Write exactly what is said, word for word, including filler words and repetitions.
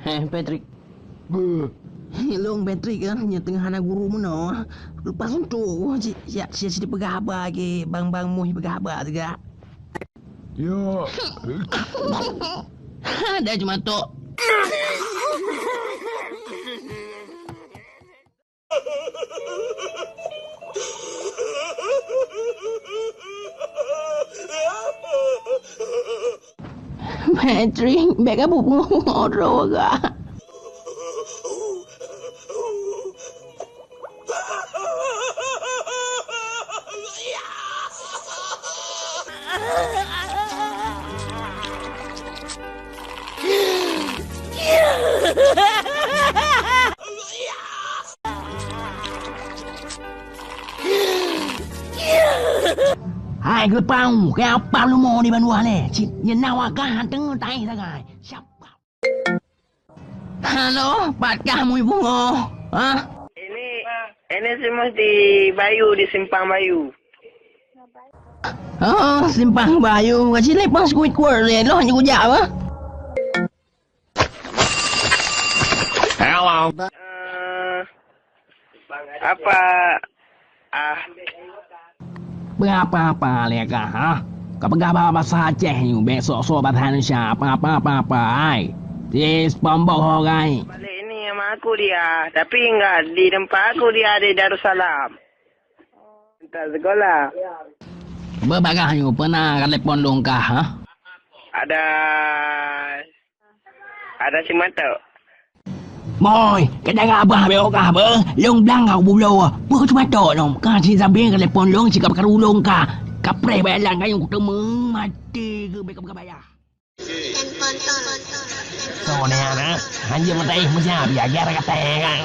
Heh, Patrick. Beuh. Lôn Patrick kan, nyan teungoh hana guru meunoe. Leupah suntok, cit, siap, siap, siap peugah haba lagèe bang-bang muih peugah haba teuga. Ya. Ada cuma tok. Patrick, bèk ka bubôh-bubôh droe gak. Hai, geupau, keu apa leumo di bandua lé? Cit nyeunang wagah hana teungoh taéh sagai. Siap. Halo, pat kah mui bungoh? Hah? Ini, ini si Muhdi Bayu di Simpang Bayu. Oh, Simpang Bayu. Ka cit lé pang sekuit kuer lé, loh nyoe kujak apa? Halo. Eh, apa? Ah. Beurapa-apa lé kah, ha? Ka peugah bahasa Aceh nyoe, bèk sok-sok bahasa Indonesia, apa-apa, apa-apa, hai. Sis, pombok ho gai. Balik ini sama aku dia, tapi enggak di tempat aku, dia di Darussalam. Entar sekolah. Beubagah nyoe, peuna ka telepon lôn kah, ha? Ada Ada si Matok. Moi, kadang abah bèk kah beuh, lôn blang kah bubloe. Peue si Matok nyoe, ka si Zabé ka telepon lôn, si ka peukaru lôn ka. Kapreh bayalan kayong kuteumé maté keu bèk ka bayah. Soe nyan na? Hanjeuet meutai meusiap ya, biar kata kan.